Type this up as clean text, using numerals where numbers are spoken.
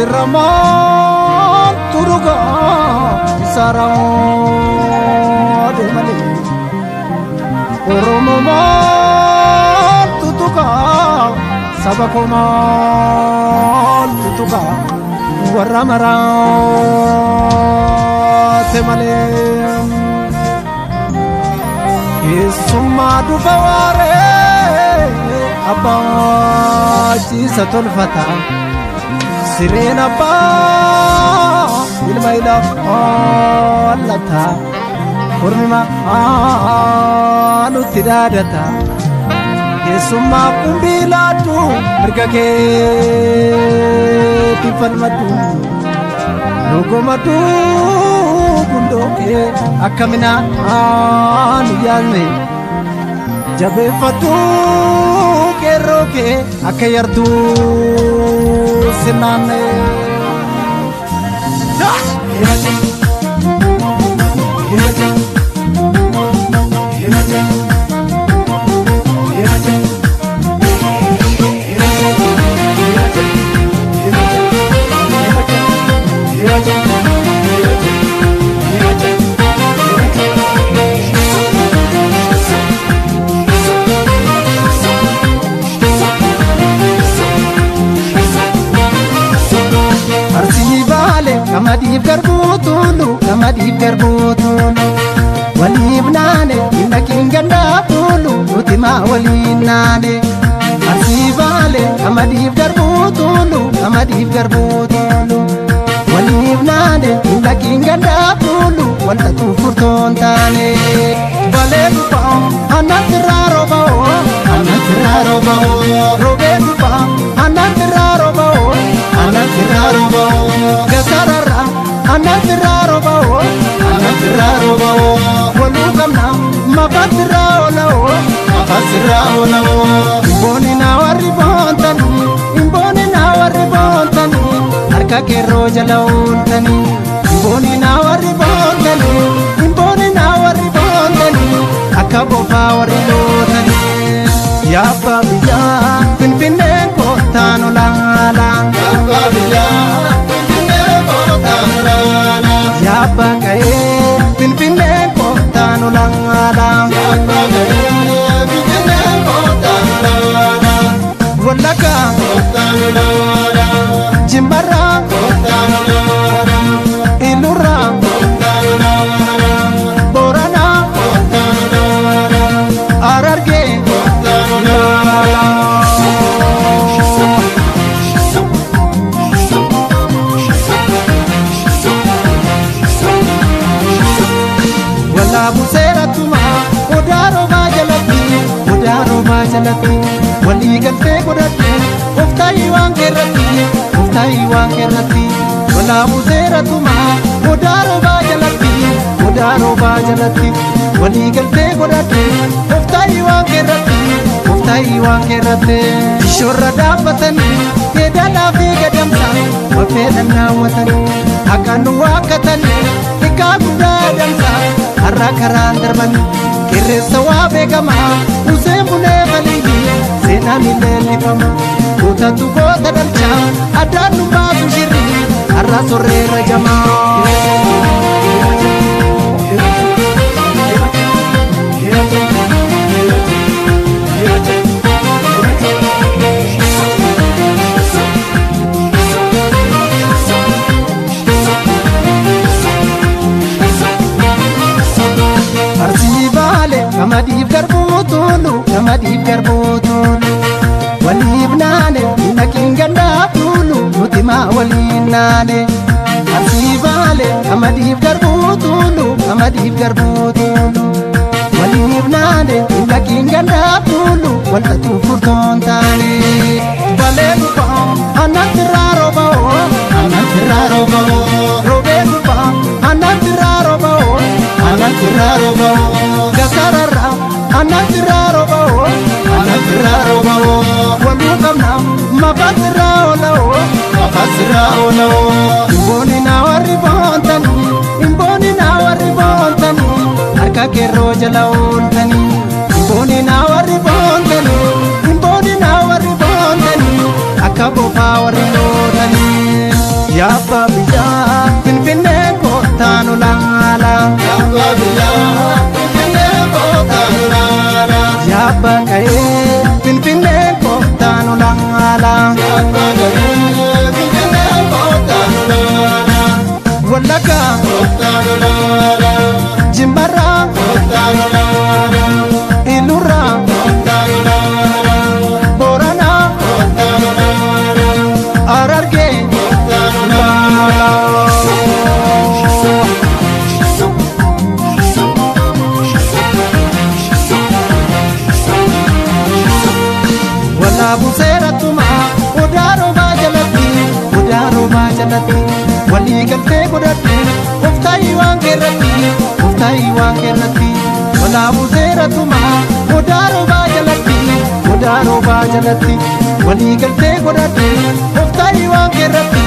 Achirramaan turugaa isaraa deemanii Oromomaan tutugaa saba komaan tutugaa warra maraate malee. Keessummaa dhufa waaree abbaa ciisa tolfata. Sireen abbaa ilma ilaaf hollata kormi maalutti dhaadata keessummaa qumbii laaddu mirga keetti falmadhu logomadhu gundoo kee akka minaan yaadne jabeeffadhu qeerroo kee akka yartuu sinnaanne. Qamadiif garbuu tuulu qamadiif garbuu tuulu waliif naane inna kiin gandaa fuulu nuti maa waliin naane. Arsii Baale qamadiif garbuu tuulu qamadiif garbuu tuulu waliif naane inna kiin gandaa fuulu walxaxuu furtoon taane. Balee dhufaa annatti raaroo annatti raaroo roobee dhufaa annatti raaroo annatti raaroo gasararra annatti raaroo annatti raaroo waluu qabna mafatti raola'oo mafatti raola'oo. Imbooni na warri boontanii imbooni na warri boontanii harka keerroo jala ooltanii imbooni na warri boontanii imbooni na warri boontanii akka bofaa warri lootanii. Yaabba biyyaa Finfinneen kottaan olaalaa. Yaabba biyyaa Finfinneen kottaan olaalaa. Yaabba ka'ee Finfinneen kottaan olaalaa. Yaabba ka'ee Finfinneen kottaan olaalaa. Wallaggaa kottaan olaalaa. Jimmarraa kottaan olaalaa. Ilurraa kottaan olaalaa. Booranaa kottaan olaalaa. Harargee kottaan olaalaa. Walaabu seera tumaa odaa roobaa jalatti odaa roobaa jalatti walii galtee godhadhu oftaayii waan keerratti oftaayii waan keerratti. Walaabu seera tumaa odaa roobaa jalatti odaa roobaa jalatti walii galtee godhadhu oftaayii waan keerratti oftaayii waan keerratti. Shorra dhaabbatanii keedalaa fi gadamsa wafeedhan daawwatanii akka nu waakkatanii xiqqaa guddaa adamsa har'a karaan darbanii qirreessa waa beekamaa Useen Bunee Baliyyi seenaan hin leellifama gootatu goota dhalchaa addaan nu baasu shirri har'a sorreerra jamaa. Arsii Baale qamadiif garbuu tuulu qamadiif garbuu tuulu waliif naane inna kiin gandaa fuulu nuti maa waliin naane. Arsii Baale qamadiif garbuu tuulu qamadiif garbuu tuulu waliif naane inna kiin gandaa fuulu walxaxuu furtoon taane. Balee dhufaa annatti raaroo ba'oo Annatti raaroo roobee dhufaa annatti raaroo ba'oo annatti raaroo gasararra annatti raaroo ba'oo annatti raaroo waluu qabna mafatti raola'oo mafatti raola'oo. Imbooni na warri boontanii imbooni na warri boontanii harka keerroo jala ooltanii imbooni na warri boontanii imbooni na warri boontanii akka bofaa warri lootanii. Yaabba biyyaa Finfinnee kottaa nu laala. Yaabba biyyaa Finfinnee kottaa nu laala. Yaabba ka'ee Finfinnee kottaa nu laala. Yaabba ka'ee Finfinnee kottaa nu laala. Wallagga kottaa nu laala. Jimmarraa kottaa nu laala. Ilurraa kottaa nu laala. Booranaa kottaa nu laala. Harargee kottaa nu laala. Walaabu seera tumaa odaa roobaa jalatti, odaa roobaa jalatti, walii galtee godhadhu ooftaayii waan keerratti, ooftaayii waan keerratti. Walaabu seera tumaa odaa roobaa jalatti, odaa roobaa jalatti, walii galtee godhadhu ooftaayii waan keerratti.